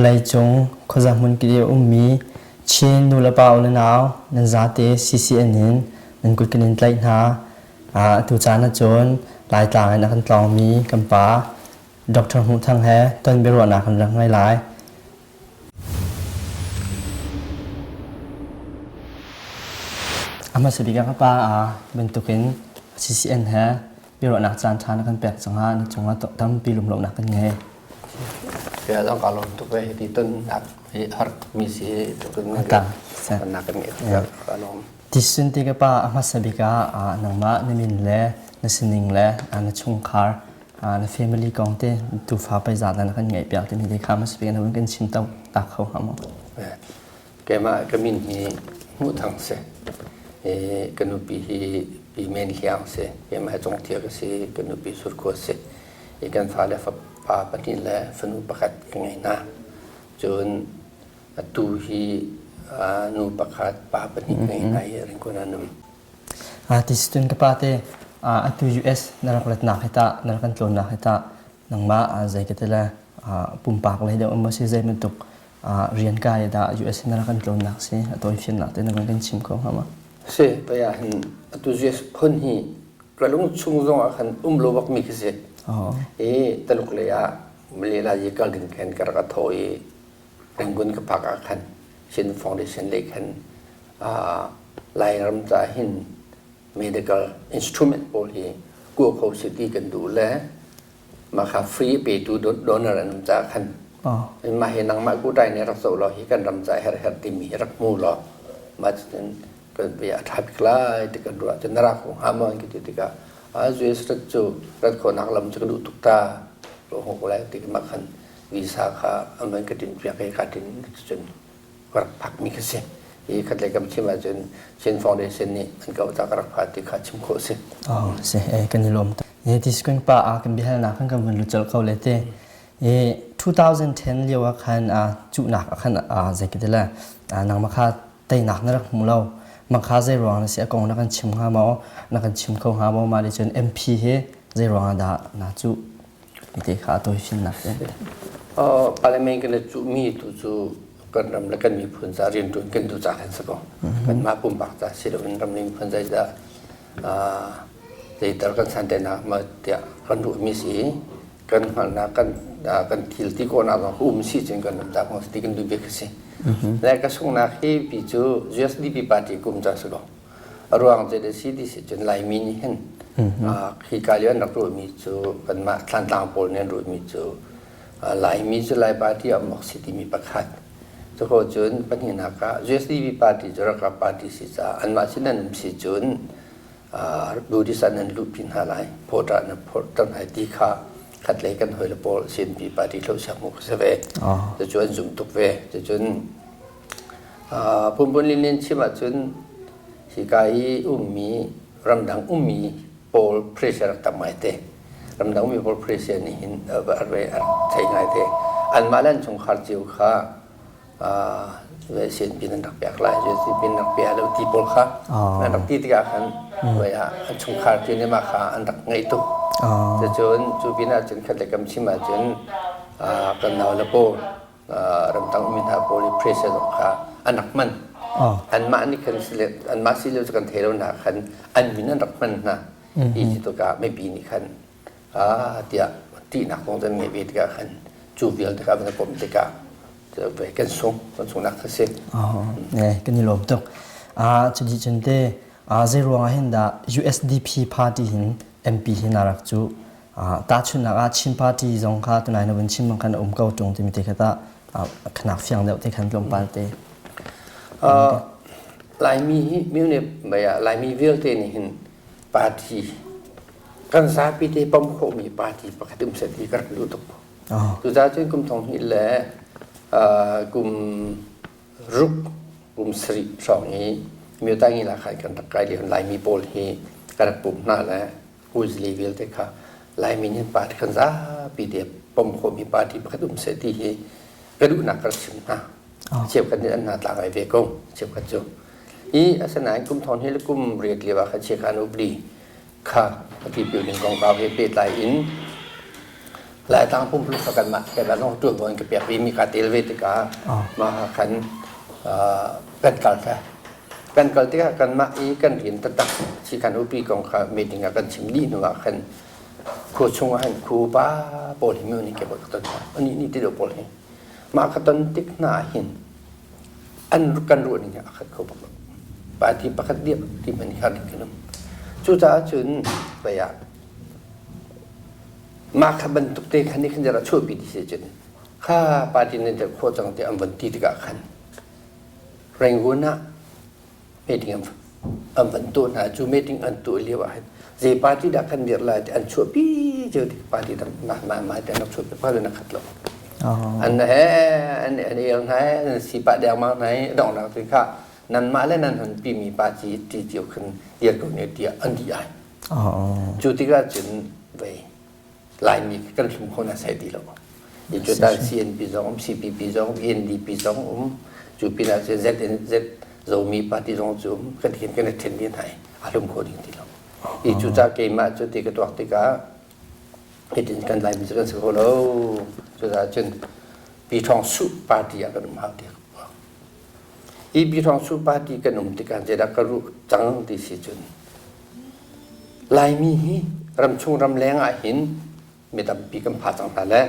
Vawleicung khuaza hmun kip i a ummi Chin nulepa u le nau nan zate CCN in nan kut kan in tlaih hna. Atu caan ahcun Laitlang in a kan tlawngmi kan pa Dr. Hmuh Thang he ton biaruahnak kan rak ngei lai. A hmasa bik ah ka pa bantukin CCN he biaruahnak caan ṭha na kan pek cangah na cungah tampi lunglawmhnak kan ngei. Bia zong kaa lawm tuk ve hiti tonnak hi har tukmi si tukin tonnak kan ngeih kaa lawm. Tisun ti ka pa a hmasa bik ah nangmah na min le na sining le na chungkhar na family kong te tufa paizat na kan ngeih piak timi te kha hmasa bik na vun kan chim ta kho hnga maw? Keimah ka min hi Hmuh Thang si. Ka nupi hi Pi Men Hliang si. Keimah hi Congthia ka si. Ka nupi Surkhua si. I kan fale fapa pahnih le fanu pakhat ka ngei hna. Cun atu hi nu pakhat pa pahnih ka ngei hna i Ringkun ah an um. Tisitun ka pa te atu US na rak ratnak hi tah na rak kan tlawnnak hi tah nangmah zei ka ti le pumpak lei deuh maw si zei bantuk rian kai dah US na rak kan tlawnnak si a tawifiannak te na van kan chim kho hnga ma? Si, paya hin atu US phun hi ka lung chung zong ah khan um lo bak mi khi si. I Taluk lei ah Malay yi kal ding khan ka rak a tho i Rangoon ka phak ah khan Chin Foundation lei khan Lairam ca hin medical instrument pawl hi kua kho si ti kan duh le mah kha free petu donor an um caah khan mah hi nangmah kutai nih rak zoh law hi kan ram ca her her timi hi rak hmu law mah cutin kan bia a ṭha bik lai ti kan ruah cun na ra kho hnga maw an ka ti tikah a US rat cu rat khawhnak lam cu ka duh tuk ta ruah hawk lai ti mah khan visa kha an van ka tin piak i ka tin cun ka rak phakmi kha si. Hi khatlei kam chim ahcun Chin Foundation nih an ka ta ka rak pha ti kha chim khawh si. Oh, si, eh, kan i lawm. Eh, ti skun pa a kan biahalnak kan kan vun lu colh ko le te. Eh, 2010 lio ah khan a cuhnak ah khan a zei ka ti le nangmah kha teinak na rak hmu lo. Mah kha zei ruang na si a kong na kan chim hnga maw? Na kan chim kho hnga maw? Mah nih cun MP hi zei ruang ah dah na cuh? Ti kha tawifiannak te. Parliament kan i cuhmi tu cu kan ram le kan miphun ca rianṭuan kan duh caah kan si ko. Kanmah pumpak ca si loin ram le miphun zeidah zeital kan santenak ma tiah kan ruahmi si kan hngalhnak kan kan thil ti khawhnak zong um si cun kan ram ca kong ti kan duh bik si. Le ka sunghnak hi pi cu USDP party kum ca si ko. A ruang cu si ti si cun Laimi nih hin hi ka lio an rak ruahmi cu kanmah Thlantlang pawl nih an ruahmi cu Laimi cu Lai party ah um awk si timi pakhat. Cuko cun pahnihnak ah USDP party cu ralkap party si caah anmah sin an um si cun Buddhist ah nan luhpi hna lai, voter nan phorhter hna ti kha khatlei kan hawile pawl CNP party hlohsiak mu ka si ve. Cucu an zum tuk ve. Cucun Punpun Lin chim ahcun hika i ummi ramdang ummi pawl pressure rak tam ngai te. Ramdang ummi pawl pressure nih hin thei ngai te. Anmah le an chungkhar cio kha CNP nan rak pek lai, CNP nan rak pe lo ti pawl kha an rak ti tikah khan an chungkhar cio nih mah kha an rak ngaih tuk. Cucun cu pinah cun khat le kam chim ahcun kan nau le pawl ramtang ummi hna pawl i pressure zong kha an rak hman. Anmah nih khan anmah si lio cu kan thei lo na khan an min an rak hman hna. Hi ti tukah mipi nih khan tiah ṭihnak zong kan ngeih ve tikah khan cu vialte kha van komh tikah kan sung kan sungnak kha si. Kan i lawm tuk. Cuti cun te zei ruangah hin dah USDP party hin MP hi na rak cu Tahchunhnak ah Chin party zong kha tunai na vun chim bang khan a um ko ṭung timi te kha tah khanak fiang deuh te khan tlawmpal te. Laimi hi mine Laimi vialte nih hin party kan zapi te pom khawhmi party pakhat um set hi ka rak duh tuk. Cucaah cun kum thong hnih le kum ruk kum sarih hrawng i myotangi la khan kan rak kai lio Laimi pawl hi ka rak pumh hna le Uzli vialte kha Laimi nih party kan zapi te pom khawhmi party pakhat um seh ti hi ka duhnak ka rak chim hna. Cheukhat nih an hna tla ngai ve ko cheukhat cu. I asinain kum thong hi le kum riat lio ah khan Chiakhan upadi kha a ti building kongkau he pehtlai in Laitlang pumpuluk kha kanmah keimah zong ṭuanvo in ka pek rihmi kaa tel ve tikah mah khan kan kal kha. Kan kal tikah kanmah i kan rian taktak sikhan upi kong kha meeting ah kan chim dih hnu ah khan khua chung ah hin khua upa pawl hi mi nih ke ka ton hna. Anih nih ti deuh pawl hi. Mah ka ton tik hna ah hin an kan ruah ning hi a khat kho bak lo. Party pakhat dirh ti hmanh hi har kan um. Cucaah cun vei ah Mah kha bantuk te khan nih khan rak chuahpi ti si cun kha party nan dirh khawh cang tiah an von ti tikah khan Rangoon ah meeting an van tuah hna. Cu meeting an tuah lio ah hin zei party dah kan dirh lai ti an chuahpi cio tik party dang mah mah mah te an rak chuahpi pa na khat lo. An he an an el hna an si pah dengmang hna i donghnak tu kha nanmah le nan hun pimi party ti cio khan dir ko ne tiah an di ai. Cu tikah cun vei Laimi kan hlum kho na sai ti lo. I cu ta CNP zong um, CPP zong um, NDP zong um, cu pinah cun ZNZ Zomi party zong cu um, kan hin kan i then dih hna i a hlum kho ding ti lo. I cu ca keimah cu ti ka tuak tikah hitin kan Laimi cu kan si kho lo. Cucaah cun Pi Thawng Su party ah kan um hau ti Hi Pyithawngsu party kan um tikah zeidah ka ruh cang ti si cun Laimi hi ramchung ramleng ah hin mi tampi kan pha cang hna le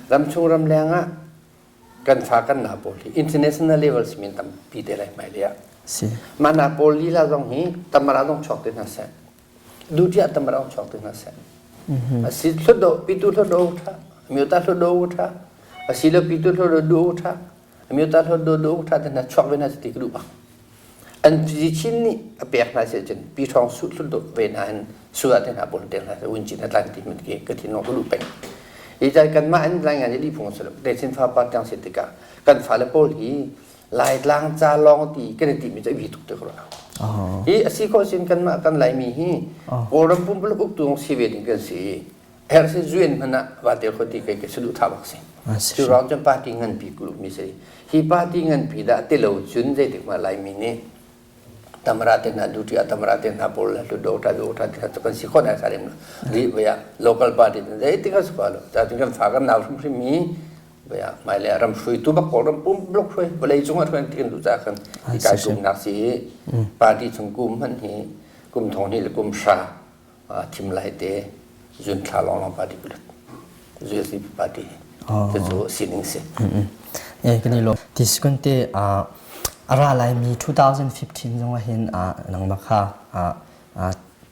ramchung ramleng ah kan fa kan na pawl hi international level simin tampi te lai hmai ah mah na pawl lila zong hi tamara zong chuak te hna seh dutia tamara zong chuak te hna seh asi hludo pitu hludo tha miota hludo tha asilo pitu hludo du tha Amyota hluat do ṭha te hna chuak ve hna ti ka duh bak. An chin nih a pek hna si cun pi ṭhawng su hlut do ve hna in su ah te hna pawl te hna win chin a tlan ti min ki ka thin ka duh peng. I cai kan mah an lai ngan li phung selo te chin fa pa tiang si tikah kan fa le pawl hi Laitlang ca lawng ti kan ti mi cu bi tuk te ko Hi asi ko sin kan mah kan Laimi hi Kawlram pumpuluk uktu si ve ding kan si. Herh si zuen hmanh ah vate khuati kai ka saduh tha bak si. Cu ruang cun party nganpi ku mi si. Hi party nganpi dah tilo cun zeitik ma Laimi nih tamra te hna duty ah tamra te hna pawl le do ta do ta te kan si khon ai sarim ri baya local party zeitik a suka lo ta tin kan fa kan nau hrim hrim mi baya mai le ram hrui tu bak ram pum blok hrui vawlei cung ah hrui tin du cha kan i kai kum nak si party chung kum hman hi kum thong ni le kum hra thim lai te zun thla lawnglawng party kulut USDP party cu sining si. Eh kan i lawm. Ti te a ra lai mi 2015 zong ah hin nangmah kha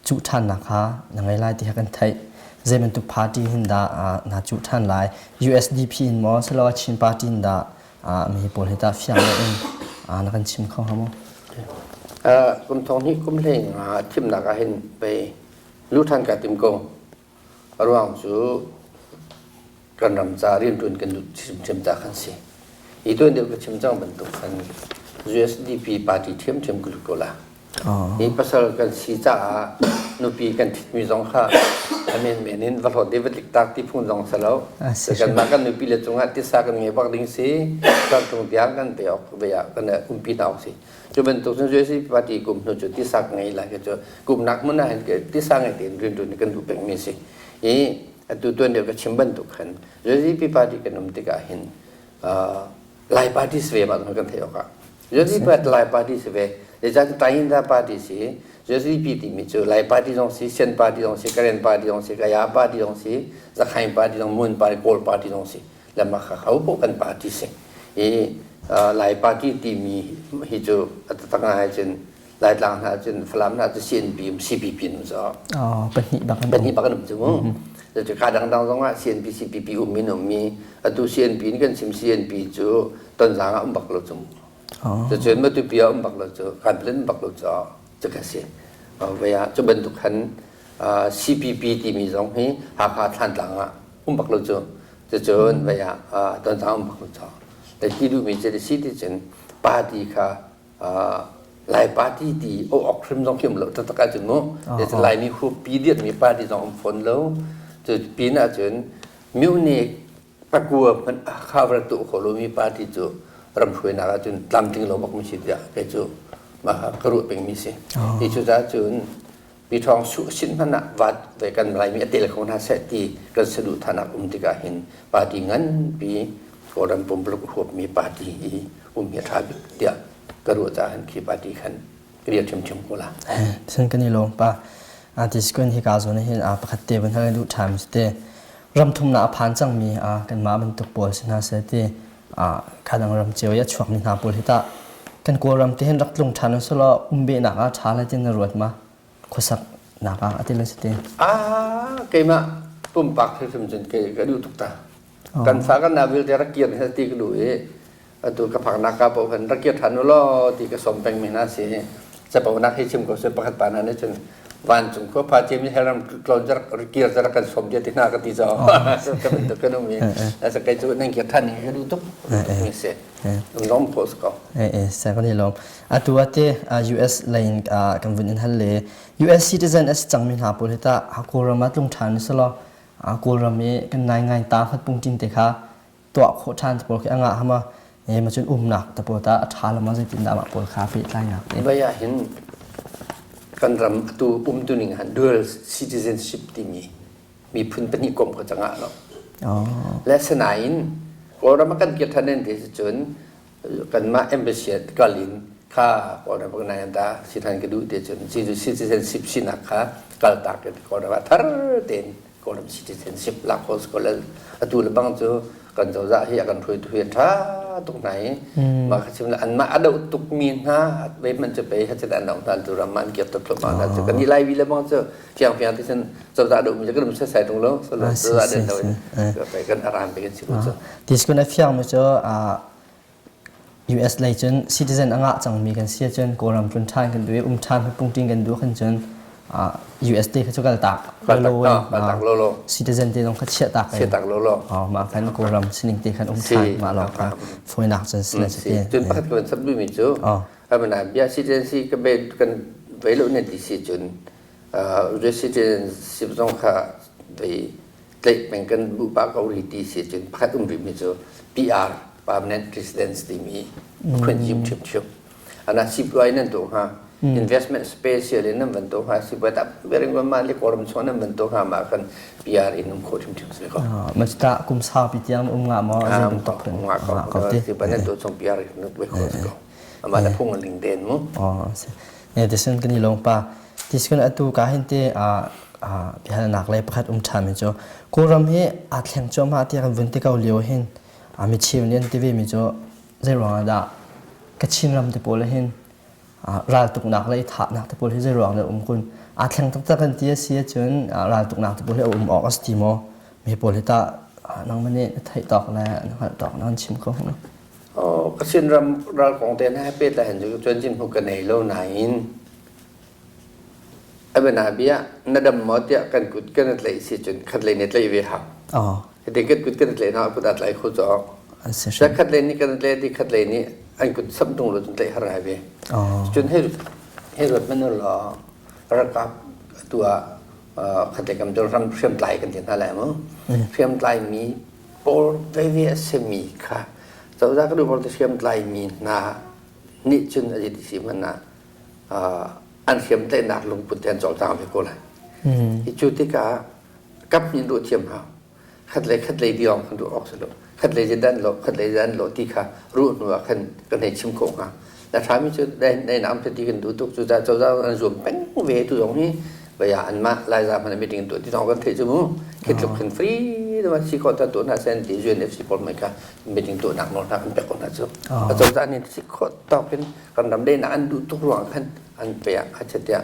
cuh ṭhannak kha na ngei lai ti kha kan theih. Zei bantuk party hin dah na cuh ṭhan lai? USDP in maw silo Chin party in dah mi pawl hi tah fiang in na kan chim kho hnga maw? Kum thong hnih kum hlei nga thimnak ah hin pei lu ṭhan ka tim ko. A ruang cu kan ram ca rianṭuan kan duh ṭhiamṭhiam ca kan si. Hi tuan deuh ka chim cang bantuk khan USDP party ṭhiamṭhiam ka lut ko la. Hi pasal kan si caah nupi kan ṭhitmi zong kha a menmen in va hlawt i va tlik tak ti phung zong si lo. Kanmah kan nupi le cungah tisa kan ngei bak ding si. Tlangcung tiang kan pe awk ve ah kan umpi hna awk si. Cu bantuk cun USDP party kum hnu cu tisa ka ngei lai cu kumnak hmun ah hin tisa ngei tein rianṭuan kan duh pengmi si. I atu tuan deuh ka chim bantuk khan USDP party kan um tikah hin Lai party si ve ma kan theih awk ah USDP Lai party si ve zeicahtiah Tainda party si USDP timi cu Lai party zong si Sian party zong si Karen party zong si Kaya party zong si Zakhain party zong Mun party Kawl party zong si lama kha ho poh kan party si i Lai party timi hi cu a taktak ngai cun Laitlang hna cun Falam hna cu CNP um CPP um zo. Oh, pahnih bak an pahnih bak an um cu mu. Cu ka dangdang zong ah CNP CPP um min um mi atu CNP in kan chim CNP cu Tonzang ah um bak lo cu mu. Cu cun Matupi ah um bak lo cu Kanpetlet um bak lo cu cu ka si. Vei ah cu bantuk khan CPP timi zong hi Hakha Thlantlang ah um bak lo cu. Cucun vei ah Tonzang um bak lo cu. Le ti duhmi cu si ti cun party kha Lai party ti awk hrim zong khi um lo taktak ahcun mu Laimi hupi dirhmi party zong um fawn lo cu pin ahcun myone pakua hmanh cover tuah kho lomi party cu ram hruainak ahcun tlamtling lo bak mi si tiah kei cu mah ka ruah pengmi si hi cu cun. Mi ṭhawng su sin hmanh ah vat ve kan Laimi a tel kho hna seh ti kan saduhthahnak um tikah hin party nganpi Kawlram pumpuluk huapmi party i um hi a ṭha bik tiah ka ruah caah hin khi party khan ka dir ṭhiamṭhiam ko la. Sin kan i lawm pa. Ati sikun hi ka zawn hin a pakhat te van hal duh ṭham te ram thumnak a phan cangmi kanmah bantuk pawl si hna seh ti khadang ram cio i a chuakmi hna pawl hi tah kan Kawlram te hin rak tlung ṭhan usulaw um behnak ah ṭha lai tin na ruat ma khuasak nak ah ati lan si te? Ah, keimah pumpak hrimhrim cun ke ka duh tuk ta. Kan fa kan na vialte rak kir he ti ka duh i atu ka phaknak ka paoh khan rak kir ṭhan u law ti ka sawm pengmi hna si. Caponak hi chim ko seh pakhat pa hna nih cun vancung khua pha ciami helram tlawn rak kir rak kan sawm dia ti hna ka ti caw ka bantuk kan um i asa kai cu nan kir ṭhan hi ka duh tuk mi si lom pho ko. Eh sa kan i lom. Atu ate US lei in kan vun in hal le US citizen as cangmi hna pawl hi ta Kawlram ah tlung ṭhan selaw Kawlram i kan ngai ngai ta khat pungtin te kha tuah khawh ṭhan te pawl khi a ngah hama e ma cun umnak te pawl ta a ṭha lo ma zeitindah mah pawl kha pehtlainak te. Vai ah hin kan ram atu umtuning han dual citizenship timi miphun pahnih kom kha cangah lo. Le sinain Kawlram ah kan kir ṭhan in ti cun kanmah embassy kal in kha Kawlram ah nai ta si ṭhan ka duh te cun citizenship sinak kha kal tak in Kawlram ah thar tein Kawlram citizenship lak khawh si ko le atu le bang cu kan cozah hi a kan hruaitu hi an ṭha tuk hna i mah kha chim le anmah a doh tukmi hna ve hmanh cu pei hacit an doh hna tu ram an kir tuk thluahmah hna cu kan i lai vi le bang cu fiangfiang ti cun cozah doh mi cu kan um setsai tung lo cozah den do in kan aram pe kan si ko cu. Ti kun a fiang mi cu US lei cun citizen a ngah cangmi kan si ahcun Kawlram tlun ṭhan kan duh i um ṭhan pungṭing kan duh khan cun US te kha cu kal tak lolo in citizen te zong kha chiah tak in chiah tak lolo mah khan Kawlram sining te khan um ṭhan mah lawng kha fawinak cun si le si cun pakhat kan sap duhmi cu amana bia citizenship ka be kan vei lo ne ti si cun citizenship zong kha vei tlaih peng kan duh pah ko rih ti si cun pakhat um rihmi cu PR permanent residence timi khun ṭhiamṭhiam ana sipuai nan tuah hnga investment special in nan van tuah hnga sipuai tak bering ma le kawlram chung nan van tuah hnga ma kan PR in um kho ṭhiamṭhiam si ko. Masta kum saupi tiang um nga maw zei bantuk phun um nga ko ti sipuai nan tuah chung PR in um kho si ko ama na phung ling den mu. Oh Ne tisun kan i lawm pa. Tisun atu ka hin te biahalnak le pakhat um ṭhan mi cu Kawlram hi aa thleng cuahmah tiah kan vun ti ko lio hin mi cheu nih an ti ve mi cu zei ruang ah dah Kachin ram te pawl hin raltuknak le i thahnak te pawl hi zei ruang dah um kun aa thleng taktak kan ti a si ahcun raltuknak te pawl hi a um awk a si ti maw mi pawl hi tah nangmah nih na theih tawk le na hngalh tawk na kan chim kho hnga? Kachin ram ral kong te hna he pehtlai hin cu cuancin hmu ka nei lo nain a bianabia na dam maw tiah kan kut kan i tlaih si cun khatlei nih tlaih ve hau. Hiti kan kut kan i tlaih hna kut aa tlai kho cawk. Khatlei nih kan i tlaih ti khatlei nih an kut samh tung lo cun tlaih har ngai ve. Cun hei hei ruat hmanh u law ralkap atu ah khatlei kam cu ram hriamtlai kan ti hna lai mu. Hriamtlai mi pawl veve a simi kha cozah ka duh pawl hriamtlaimi hna nih cun a ti si hmanh ah an hriamtlaihnak lungput te an cawlcang ve ko lai. Hi cu tikah kap nih ruah thiam hau. Khat lei khat lei diong kan ruah awk si lo. Khat lei dan lo, khat lei dan lo ti kha ruah hnu ah khan kan hei chim khawh hnga. Na ṭhami cu dai nam ti kan duh tuk cu cozah an zuam peng ve tu zong hi baya anmah Laiza hmanh meeting tuah ti zong kan theih cu mu khi tluk khin free dama si khawh ta tuah hna sen ti UNFC pawl mai kha meeting tuahnak nawl hna kan pek ko hna cu a cozah nih si khawh tawk in kan ram dehnak an duh tuk ruang khan an pe ah kha tiah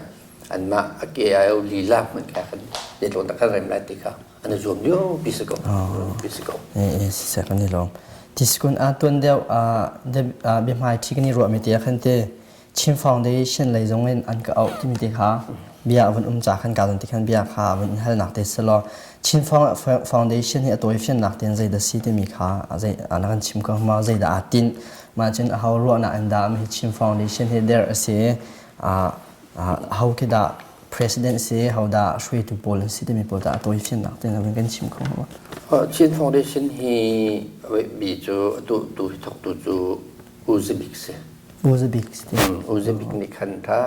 anmah a KIO lila hmanh kha kan zeitluk dah kan rem lai ti kha an i zuam lio pi si ko pi si ko. Eh si kan i lawm. Tiskun a tuan deuh biahmai ṭhi kan i ruahmi te ah khan te Chin Foundation lei zong in an ka auh timi te kha bia a vun um ca khan ka ti khan bia kha a vun in halnak te selaw Chin Foundation hi a tawifiannak tein zeidah si timi kha zei na kan chim ko ma zeidah aa tinh mah cun aho ruahnak in dah hi Chin Foundation hi der a si aho khi dah president si ho dah hruaitu pawl an si timi pawl dah a tawifiannak tein a vun kan chim kho ma? Chin Foundation hi bi cu atu tu hi thawktu cu U Zabik si. U Zabik si. U Zabik nih khan tha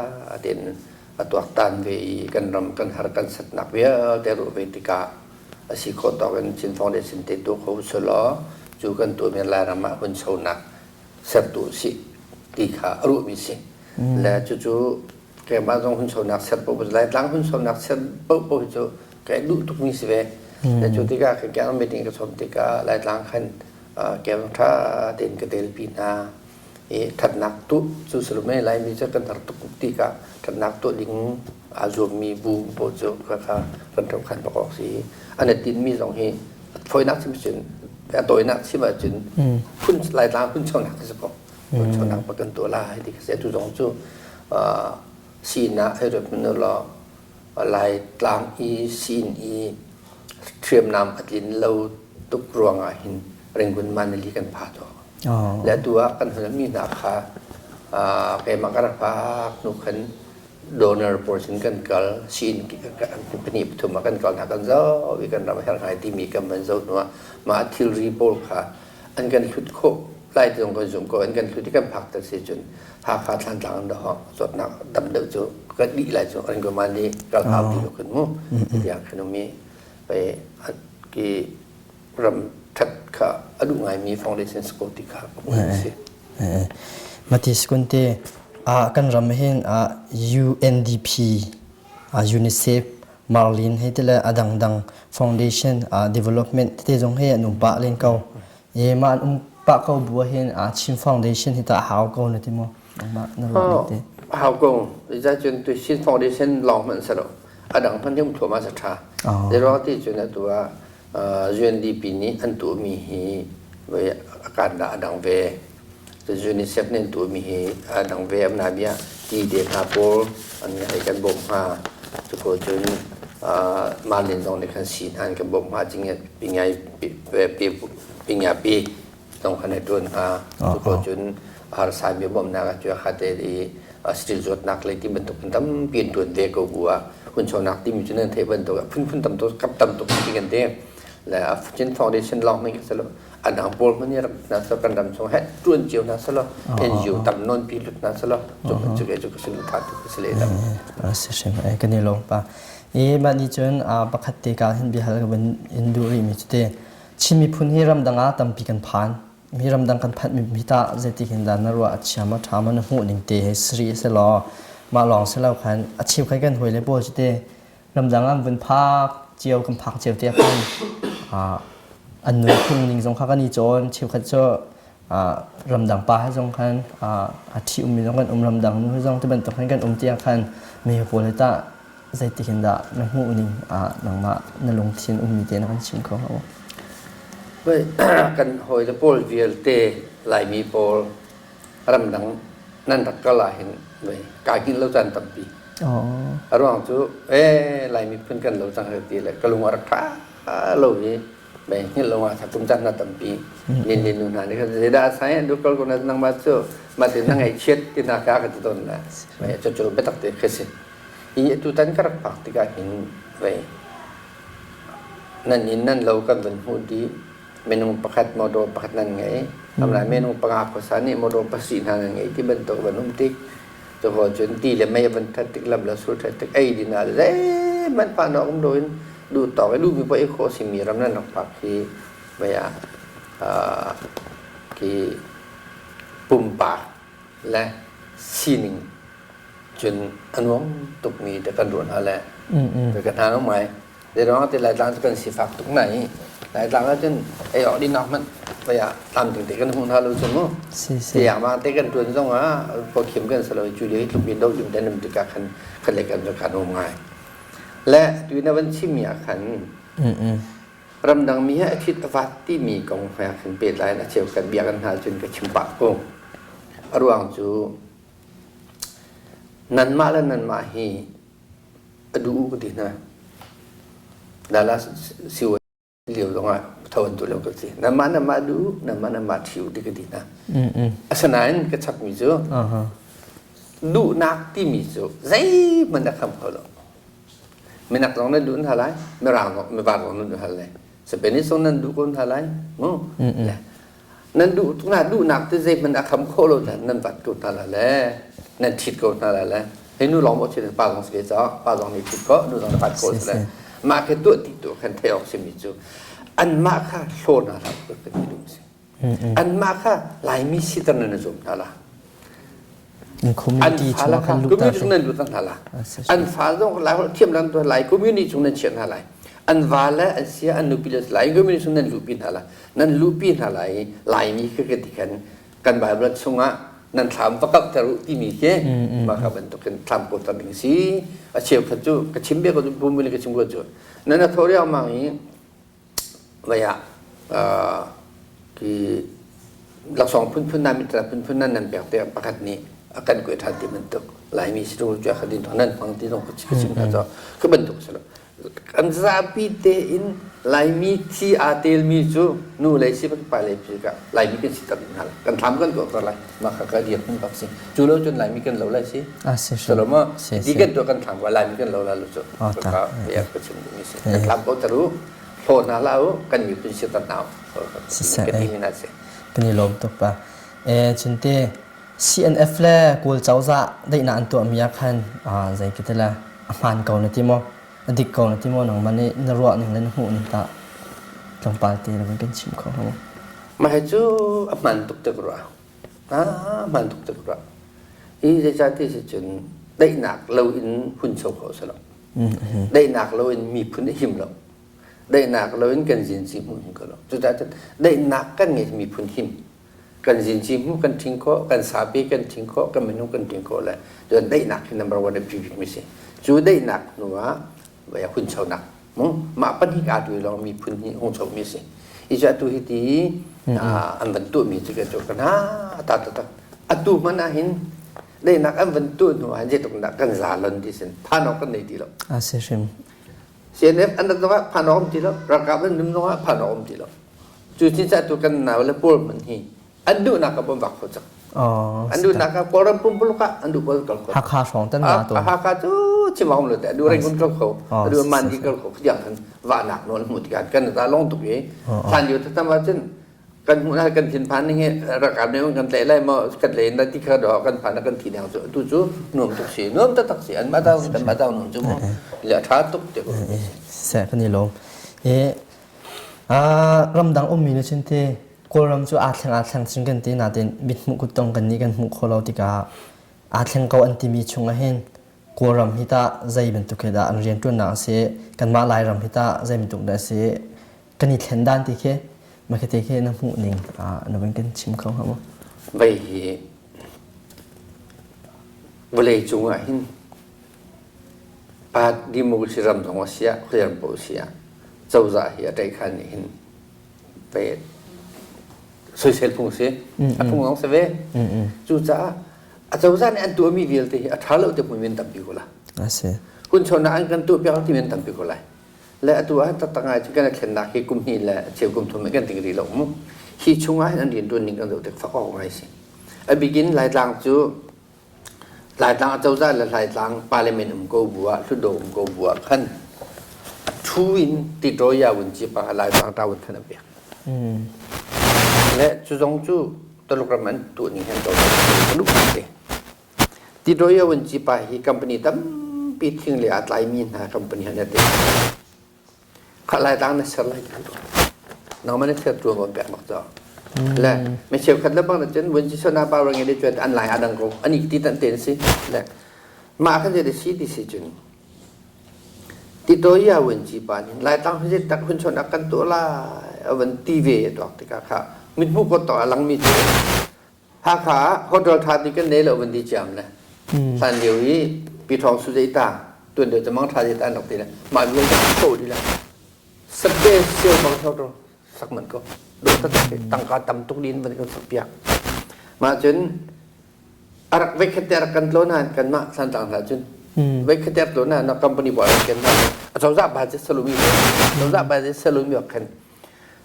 tein. a tuaktan ve i kan ram kan har kan satnak vialte ruah ve tikah a si khawh tawk in Chin Foundation te tuah kho selaw cu kan tuahmi Lairam ah hunchonak sertu si ti kha a ruahmi si. Le cucu keimah zong hunchonak ser paoh Laitlang hunchonak ser paohpaoh hi cu ka duh tukmi si ve. Le cu tikah kan keng meeting ka sawm tikah Laitlang khan keng ṭha tein ka telpi hna. I ṭhatnak tuah cu si lo mei Laimi cu kan har tuk tikah ṭhatnak tuah ding aa zuammi bu paoh cu kha kan ṭohkhan bak awk si. An i tinhmi zong hi fawinak chim cun a tawinak chim ahcun phun Laitlang phunchonak khi si ko. Phunchonak bak kan tuah lai ti khi si. Atu zong cu sinak hei ruat hmanh law Laitlang i siin i hriamnam a tlin lo tuk ruangah hin Rangoon Manali kan pha to. Le atu ah kan mi hna kha keimah ka rak phak hnu khan donor pawl sin kan kal siin pahnih pathum ah kan kal hna kan zoh i kan ram a herh ngai timi kan van zoh hnu ah mah thilri pawl kha an kan hlut khawh lai ti zong kan zum ko an kan hlut i kan phak ter si cun Hakha Thlantlang an dawh zawtnak dam deuh cu kan dih lai cu an goma nih kal hau ti lo kan mu tiang khan umi pei ki ram that kha a duh ngaimi foundation school ti kha si. Mati Skunte kan ram hin UNDP UNICEF Marlin he tile adang dang foundation development tete zong he an um pah len ko. E ma an um pah ko bu hin Chin Foundation hi ta hau ko na ti mo nangmah na ruah ning te. Hau ko. Za cun tu Chin Foundation lawng hmanh sa lo. Adang hmanh hum thuama sa tha. Zeruang ti cun atu ah UNDP nih an tuahmi hi a kan dah a dang ve. UNICEF nih an tuahmi hi a dang ve. Amna bia ti te hna pawl an hei kan bawmh hnga. Cuko cun Malin zong nih khan si hna an kan bawmh hnga. Pingya pi zong khan hei ṭuan hnga. Cuko cun harsami bawmhnak ah cu kha te i steel zuatnak lei ti bantuk tampi an ṭuan ve ko bu ah hunchonak timi cu nan theih bantuk ah phunphun tam tuk kap tam tuk ti kan ti le Chin Foundation lawng hmanh khi silo a dang pawl hmanh nih rak hna silo kan ram chung he ṭuan cio hna silo NGO tam nawn pi lut hna silo cu cu ke cu ka sin tha tu si le lam si hrim e kan i lawm pa i mah ni cun pakhat te ka hin bia hal ka van in duh rih mi cu te Chin miphun hi ramdang ah tampi kan phan mi ramdang kan phanh mi tah zeiti hin dah na ruah a chia ma ṭha ma na hmuh ning te he sri a si law mah lawng si lo khan a cheu khan kan hawi le pawl cu te ramdang an vun phak cio kan phak cio te khan an nunphung ning zong kha kan i cawn cheukhat cu ramdang pa he zong khan a ṭhi ummi zong kan um ramdang nu he zong ti bantuk khan kan um tiang khan mi pawl he tah zeitik in dah na hmuh ning ah nangmah na lungthin ummi te na kan chim kho hnga Kan hawile pawl vialte Laimi pawl ramdang nan rak kal ahhin kai hngilh lo caan tampi. A ruang cu ee Laimi phun kan lo cang ti le ka lung a rak ṭha lo i mei hngilh lo ah kum caan na tampi. Nin nin nu hna nih khan zeidah sai an kal ko na nangmah cu mah tin na ngaihchiat ti hna ka ka ti tawn na. Cucu biatak te khi si. Hi atutan ka rak phak tikah hin vei nan inn nan lo kan van hmuh dih. Minung pakhat motor pakhat nan ngei. Amlai minung panga khuasa nih motor pasarih hna nan ngei ti bantuk van um tik. Cuho cun ti le mei van that tik lam le sul that tik ei din ah zeihmanh pah nak um loin duh tawk i duhmi poah i khawh simi ram nan rak phak hi vei ah khi pumpak le sining cun a nuam tukmi te kan ruah hna le ka hna no mai zeiruang ti Laitlang cu kan sifak tuk na i Laitlang ah cun ei awk din awk hmanh pei ah tlamtling te kan hmu hna lo cu mu tiang ma te kan tuan zong ah pawkhim kan salo cu le tluk in do im den um tikah khan khan le kan kan um ngai le tu na van chimmi ah khan ramdang mi he a thit a vat timi kong he khan pehtlai in a cheukhat bia kan hal cun ka chim pah ko a ruang cu Nanmah le nanmah hi a duh ka ti hna. Dallas siwa lio zongah tho an tu lo ka ti. Nanmah nanmah duh, nanmah nanmah ṭhi ti ka ti hna. Asinain ka chapmi cu duhnak timi cu zeihmanh a kham kho lo. Minak zong nan duh hna lai, mirang zong, mivar zong nan duh hna lai. Spanish zong nan duh ko hna lai. Mu. Nan duh na duhnak te zeihmanh a kham khawh lo nan vat ko hna la le nan ṭhit ko hna la le. Hei nu lawng maw si pa zong si ve caah pa zong nih thit ko nu zong nih pat ko si le mah khi tuah ti tu khan theih awk simi cu anmah kha hlaw hna hlah kan ti duh si. Anmah kha Laimi siter nan zum hna la. An fa la kha community chung nan lut hna la. An fa zong Lai holh thiam lan tu Lai community chung nan chiah hna lai. An va le an sia an nupi le Lai community chung nan luhpi hna la. Nan luhpi hna lai Laimi khi ka ti khan kan Bible chungah nan thlam va kauhter u timi khi mah kha bantukin thlam kauhter ding si. A cheukhat cu ka chim bia ko cu pum ka chim ko cu. Nan a tho riangmang i Vei ah khi laksawng phunphun nan mitra phunphun nan nan pek te pakhat nih a kan kuai ṭhan ti bantuk Laimi si tung cu kha din nan hmang ti zong ka chim hna cu ka bantuk si lo kan zapi tein Laimi thi aa telmi cu nu lei si pa lei si ka Laimi kan si ter hna kan thlam kan tuah ter lai mah kha ka dir hun bak si cu lo cun Laimi kan lo lai si salo ma ti kan tuah kan thlam ko Laimi kan lo la lo cu ka ka chim duhmi si kan thlam ko ter u hlaw hna hlah u kan miphun si ter hna u Kan i lawm tuk pa. E cunte CNF le Kawl cozah daihnak an tuahmi ah khan zei ka ti la a hmaan ko na ti maw? A dik ko na ti maw nangmah nih na ruah ning le na hmuh ning tah tlawmpal te na kan chim kho hnga maw? Mah hi cu a hmaan tuk te ka ruah. A hmaan tuk te ka ruah. Hi zeicahti si cun daihnak lo in huncho kho a si lo. Daihnak lo in miphun a him lo. Daihnak lo in kan zinci hmuh hin ko lo. Cucaah cun daihnak kan ngei miphun him. Kan zinci hmuh kan ṭhing khawh, kan sapi kan ṭhing khawh, kan minung kan ṭhing khawh le cun daihnak hi number one a biapi bikmi si. Cu daihnak hnu ah hunchonak mah pahnih aa tuai lawng miphun hi hungchomi si. I cu atu hi ti an van tuahmi cu kan cu kan ha ta ta atu hmanh ah hin daihnak an van tuah hnu ah zeitluk dah kan zalon ti sin phan awk kan nei ti lo. A si hrim. CNF an rat zongah phan awk um ti lo, ralkap an num zongah phan awk um ti lo. Cu cin tu kan nau le pawl hmanh hi an duhnak ah bom vak kho cang. An duhnak ah Kawlram pumpuluk ah an duh pawl kal kho. Hakha hrawng tan na to. Hakha cu chim awm lo te du Rangoon kal kho, du Mandi kal kho khiang khan vahnak nawl hmu tikah kan ta long tuk i hlan lio thatam ah cun kan hmuh na kan thinphan ning hi ralkap nih kan tlaih lai maw kan tlaih na ti kha do kan phan kan thi dang cu tu cu nuam tuk si nuam taktak si an mah dang kan mah dang nuam cu mu le tha tuk te ko se kan i lawm e ramdang ummi na chin te kawlram cu aa thleng aa thleng chin kan ti natin mit hmuh kuttong kan nih kan hmuh kho lo tikah aa thleng ko an timi chung ah hin Kawlram hi tah zei bantuk hi dah an rianṭuannak a si kanmah Lairam hi tah zei bantuk dah a si kan i thlen dan ti khi makhete khi na hmuh ning na van kan chim kho hnga maw? Vei hi vawlei cung ah hin pa democracy ram zong a si ah khuaram paoh a si ah cozah hi a ṭaihkhan nih hin ve soisel phung si a phung zong si ve cucaah a cozah nih an tuahmi vialte hi a ṭha lo te hmun men tampi ko la hun chawnak an kan tuah piak ti men tampi ko lai le atu ah taktak ngai cu kan thlennak hi kum hnih le cheu kum thum kan ting rih lo mu hi chungah hin an rian tuan ning kan zoh tik fak awk ngai si a bikin laitlang cu laitlang acozah le laitlang parliament um ko bu ah hlutdaw um ko bu ah khan thu in titoya wun chi pa laitlang ta wun khan a pek le cu zong cu Taluk ram an tuah ning han ko lu te Titoya Wunci pa hi company tampi thing le aa tlaimi hna company han ate. Kha lai tang na ser lai ti ko. Nangmah na ser tuan kon pek bak cho. Le me cheukhat le bang na cun wunci sona power nge le chuan an lai adang ko ani ti tan ten si. Le mah khan je si ti si cun Titoya Wunci pa nih lai tang hun tak hun chon kan tu lai avan ti ve tuak tikah kha mithmu ko to alang mi cu Hakha ah hotel ṭha ti kan nei lo van ti ciam le hlan lio i Pi Thawng Su Zei Ta tuan deuh cu mang ṭha ti an rak ti le mah vialte kho di le sabbe siau bang hotel sak man ko dawh taktak tangka tam tuk din van kan sak piak mah cun a rak veikhat te rak kan tlawn han kan mah Thantlang hna cun veikhat te rak tlawn na company bawi kan na acozah budget salumi cozah budget salumi khan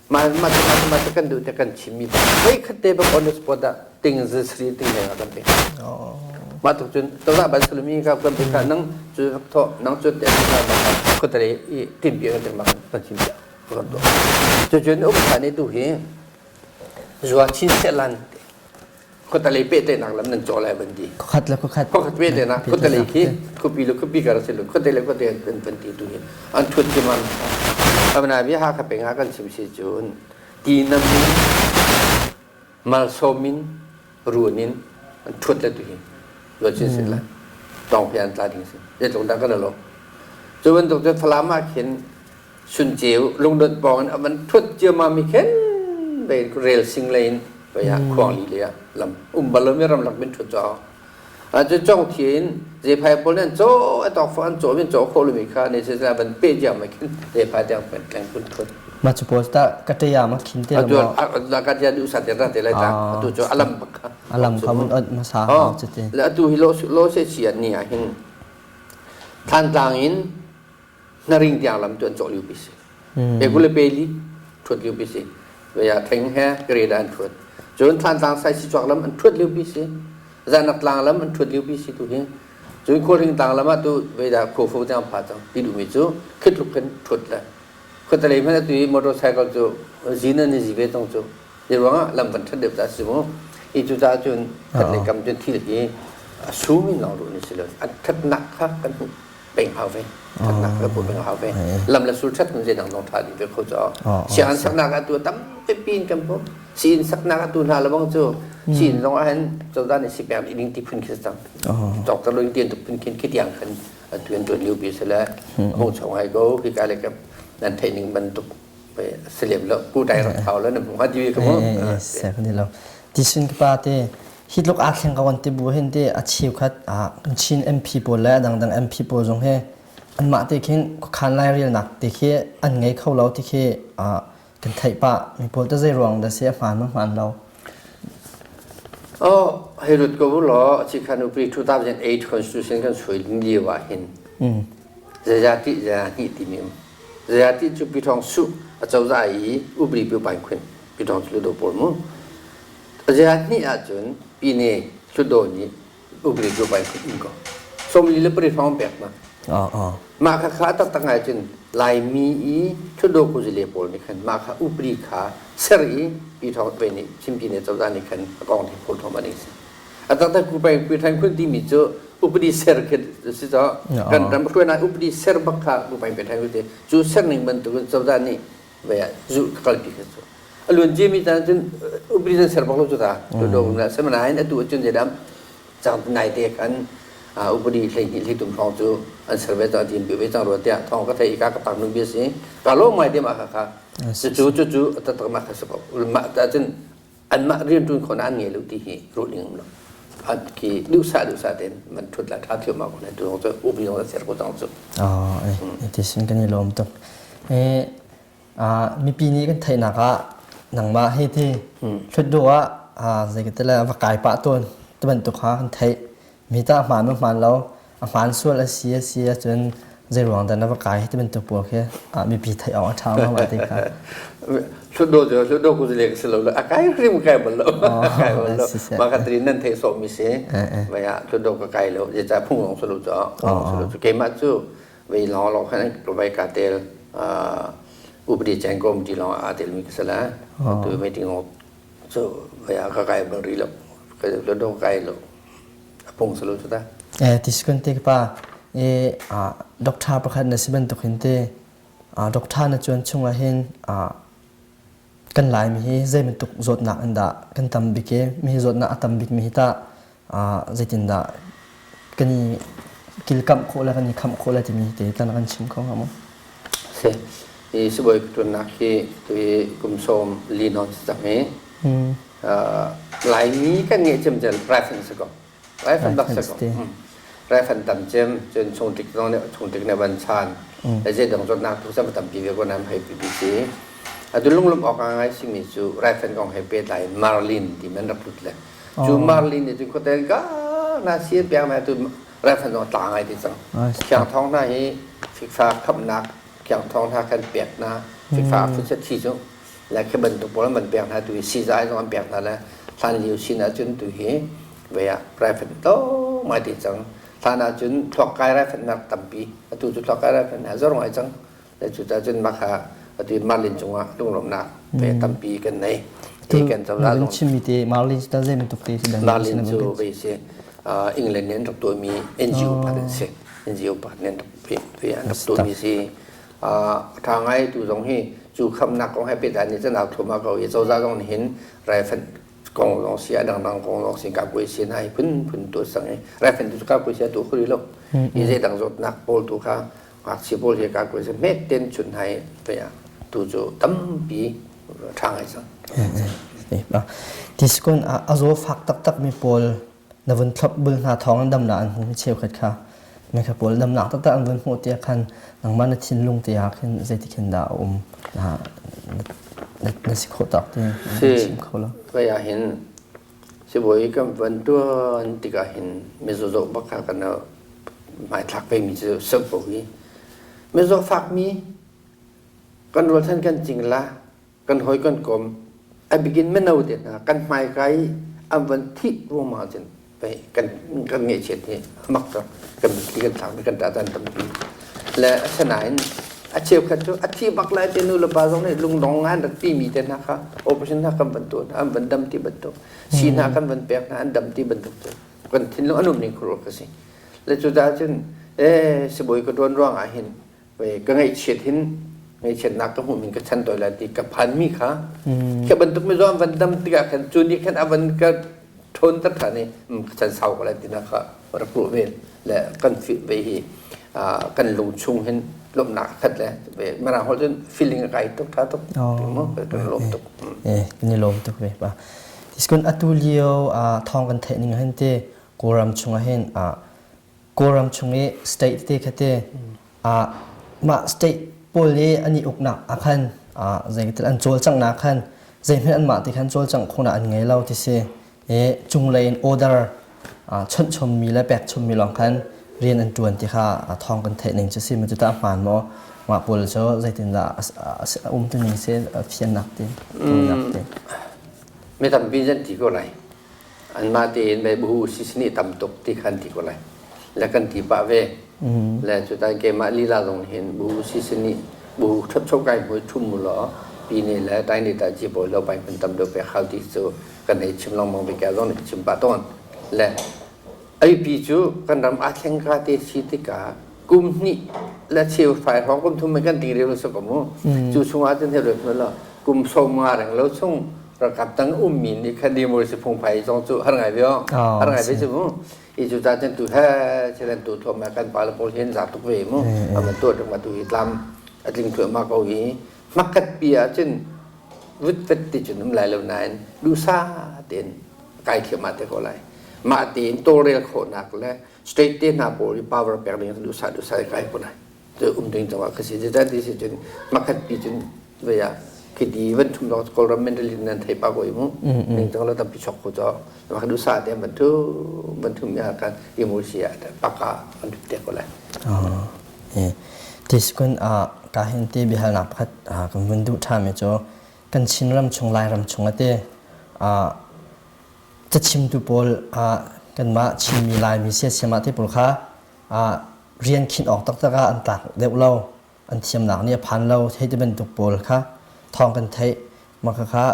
Mah mah mah mah kan duh te kan chimmi voi khat te bak on the spot ah ting zi sri ting leng ah kan pe. Mah tuk cun tozah ban sulmi ka kan pe ka nang cu tho nang cu te ka ma ko tare i tin bi kan ma kan chim ya kan to. Cu cun um tha ni tu hi zua chin se lan. Khuatalei pehtlaihnak lam nan cawh lai van ti. Khuakhat le khuakhat. Khuakhat pehtlaihnak khuatalei khi khuapi le khuapi kar si lo khuate le khuate an van ti tu hi an thut ci man. Amana bi Hakha peng ah kan chim si cun ti nam in malsawm in ruun in an thuat le tu hi luat chin sin lai. Tawng phi an tla ding si. Zeitluk dah kan lo. Cu bantuk cu Falam ah khin Sunceu lungdonh pawng in a van thut ciammam i khin vein rel sing lei in vei ah khuang li lei ah lam um bal lomi ramlak min thut cu a cu cong thi in zephai pawl nih an caw a tawk fo an caw min caw khawh lomi kha ne se van pe ciam mai khin zephai tiang pen tleng kun thut Ma cu pawl ta ka ṭia ma khin te lo ma ka ṭia duh sa te ra te lai ta atu cu alam bak kha alam kha mun ot ma sa ha cu te le atu hi lo lo se chi an ni ah hin Thantlang in hnaring tiang lam tu an cawh lio pi si. Pe le peli thuat lio pi si. Vaya theng he grade an thuat. Cun Thantlang sai si chuak lam an thuat lio pi si. Zanak tlang lam an thuat lio pi si tu hi. Cun Khualhring tlang lam ah tu veida khofo tiang pha cang ti duhmi cu khitluk khin thuat le khuatalei hmanh atu i motorcycle cu zin an i zi ve tong cu hi ruangah lam van ṭhat deuh ta si mu i cu caah cun khat lei kam cun thil hi a sum in lawng ruh ni si lo a ṭhatnak kha kan hmuh peng hau ve thatnak ka pu peng hau ve lam le sul that kun zeidang dong tha ding ve kho cho sianginn saknak atu tam pipi in kan pum siin saknak atu hna lebang cu siin zong ah hin cozah nih sipek ding ti phun khi cang doctor lo tian tuk phun khin khi tiang khan atu an tuan liu pi sele hong chong hai ko khi ka le ka nan theih ning bantuk selem lo ku dai rak thau lo na hmu ha ti ka mu se kan lo ti sin ka pa te hi tluk aa thleng ko an ti bu hin te a cheukhat Chin MP pawl le dangdang MP pawl zong he anmah te khin khuakhan lairelnak te khi an ngei kho lo ti khi kan theih pah mi pawl te zei ruang dah si a hmaan ma hmaan lo Oh, hei rut ko law chikhan upri 2008 constitution kan suai lio ah hin zeizati za hi timi um zeizati cu pithong su a cozah i upri pi pain khun pithong su do pawl mu Ziahnih ahcun Pyine Hlutdaw nih upadi cu vai in ko. 48 hrawng pek ma. Mah kha kha taktak ngai cun Laimi i Hlutdaw kuzile pawl nih khan mah kha upadi kha ser i Pi Thawng Twe nih Chin Pyine cozah nih khan a kong thei phul thawng an si. A taktak ku pai Pi Than Khun timi cu upadi ser khi si cho kan ram hruainak upadi ser bak kha ku pai Pi Than Khun ti cu ser ning bantukin cozah nih ve zu kalpi kha cu a luan mi tan cun upadi nan ser bak lo cu ta tu do na semanain atu cun zeidam cang nai te khan upadi hlei hlei tum thong cu an ser ve cang tin ve cang ro tiah thong ka thei ka ka pak nu bia si ka lo mai te ma kha kha cu cu cu tatak ma kha se ko ma ta cun anmah rianṭuan khawhnak an ngei lo ti hi ruah ding um lo. Khi duhsah duhsah tein man ṭhut la ṭha thiam ko ne tu cu upi zong ser ko cang cu. Oh, ti sin kan i lawm tuk. Eh mipi nih kan theihnak ah nangmah hi ti thlut du ah zei ka tile va kai pah tawn ti bantuk kha kan theih. Mi ta hmaan ma hmaan lo a hmaan sual a si a si ahcun zei ruang dah na va kai ti bantuk pawl khi mipi theih awk a ṭha ma ma ti kha. Hlutdo cu hlutdo ku le si lo a kai hrim kai bal lo kai bal lo ma ka tri nan thei so mi si vai ah hlutdo ka kai lo je cha phung ong sulu cho sulu chu keimah cu vei long long khan vai ka tel upadi cheng kom ti long a tel mi ka sala tu meeting cu vai ah ka kai bal ri lo ka hlutdo kai lo a phung si lo cu ta. Eh ti te pa e doctor pakhat na si bantuk hin te doctor na chuan chungah hin kan Laimi hi zei bantuk zawtnak in dah kan tam bik i mi hi zawtnak a tam bik mi hi tah zeitindah kan i kilkamh khawh le kan i khamh khawh le timi te tan kan chim kho hnga maw? Si. Hi sibawi ka ṭuannak hi tu hi kum sawm li nawn si cang i Laimi kan ngeih cemcel raifanh si ko. Raifanh bak si ko. Raifanh tam cem cun chungtlik zong nih chungtlik nih van chan. Zei dang zawtnak tu sam tampi ve ko nam hei pipi si. Atu lunglum awk ngai simi cu raifanh kong he pehtlai Marlin ti man rak lut le. Cu Marlin nih cun khuatel ka na sian piak na tu raifanh zong tla ngai ti cang. Khiang thong hna hi fikfa khamnak khiang thong hna kan pek na fikfa phun set thi cu le khi bantuk pawl an van pek hna tu hi sizai zong an pek hna le hlan lio sin ahcun tu hi vei ah raifanh to ngai te cang hlan ahcun thluak kai raifanh nak tampi atu cu thluak kai raifanh a zor ngai cang le cu cun mah kha atu Marlin cungah lunglawmhnak ve tampi kan nei. I kan cozah zong chimmi te Marlin cu zei bantuk te si Marlin cu vei si England nih an rak tuahmi NGO pakhat an si. NGO pakhat nih an rak an rak tuahmi si. A ṭha ngai tu zong hi cu khamnak kong he pehtlai nih cun au thluahmah ko i cozah zong nih hin raifanh kong zong si a dangdang kong zong si kakuai si hna hi phunphun tuah sang i raifanh tu cu kakuai si a tuah kho rih lo. I zeidang zawtnak pawl tu kha ngakchia pawl hi kakuai si hmet ten chun hna i tu cu tampi ṭha ngai cang. Tiskun a zaw fak taktak mi pawl na vun thlop bul hna thawng in damnak an hmu cheukhat kha mi kha pawl damnak taktak an vun hmuh tiah khan nangmah na thinlung te ah khin zeiti khin dah a um na si khawh tak ti chim kho lo. Vai ah hin sibawi kan van tuan tikah hin mizaw zoh bak kha kan hmaithlak ve mi cu sep ko hi mizaw fak mi kan rualchan kan cingla kan hawi kan kom a bikin mino te hna kan hmaika i an van thih ruangmang cun pei kan kan ngaihchiat hi mak tak kan mitthli kan thlak kan ṭah caan tampi le asinain a cheukhat cu a thi bak lai te nu le pa zong nih lungdong ngai an rak timi te hna kha operation hna kan van tuah hna an van dam ti bantuk si hna kan van pek hna an dam ti bantuk cu kan thinlung an um ning khuaruah ka si le cucaah cun eh sibawi ka ṭuan ruang ah hin ka ngaihchiat hin ngaihchiatnak ka hmuh min ka chan toi lai ti ka phanmi kha khi bantuk mi an van dam tikah khan cu nih khan a van ka ṭhawn ter ṭhan i ka chan sau ko lai ti na kha rak ruah ve le kan fi ve hi kan lung chung hin lawmhnak khat le mirang holh cun feeling a kai tuk ṭha tuk mu kan lawm tuk eh kan i lawm tuk ve pa tiskun atu lio thawng kan theih ning hin te Kawlram chungah hin Kawlram chung i state te kha te mah state pawl i an i uknak ah khan zeitin an cawlcanghnak khan zeihmanh anmah te khan cawlcangh khawhnak an ngei lo ti si i cunglei in order chawnh chommi le pek chommi lawng khan rian an ṭuan ti kha thawng kan theih ning cu si ma cu tah hmaan maw mah pawl cu zeitindah a um tu ning si fiannak te tuannak te Mi tampi zan ti ko lai Anmah tein bu sisini tam tuk ti khan ti ko lai. Le kan ti pah ve. Le cutan keimah lila zong hin bu sisini bu ṭhapcho kai hmui ṭhum mu law pi ne le tai ne ta ci pawl lo pai hmun tam deuh pe khal ti cu kan hei chim lengmang ve kya zong nih chim pah tawn. Le aipi cu kan ram aa thleng ka te si tikah kum hnih le cheu fai hrawng kum thum kan ti reu so ko mu cu chungah cun he rep lo kum som nga reng lo chung ralkap tang ummi nih khan democracy phungphai zong cu har ngai ve har ngai ve cu mu i cu ca cun tu he chilen tu thuam ma kan pa le pawl hin za tuk ve mu aman tu tuk ma tu hi tlam atling thuam ma ko hi makkat pi ah cun vut vet ti cun um lai lo nain dusa ten kai thiam ma te ko lai mah tein tawlrel khawhnak le state te hna pawl i power pek ding duhsah duhsah kai ko lai cu um ding cungah ka si cu ti si cun makhat pi cun vei ah khiti van thum dong kawlram mentally nan thei pa ko i mu ning cang lo tampi chok ko cho maka duhsah te van thu van thum ya kan emosi ah paka an te ko lai Tiskun a ka hin te bihalnak pakhat kan vun duh ṭha mi cu kan Chinram chung Lairam chung ate cachimtu pawl kanmah Chinmi Laimi siasiam ah te pawl kha rian khinh awk taktak ah an tlak deuh lo an thiamnak nih a phan lo hei ti bantuk pawl kha thawng kan theih mah kha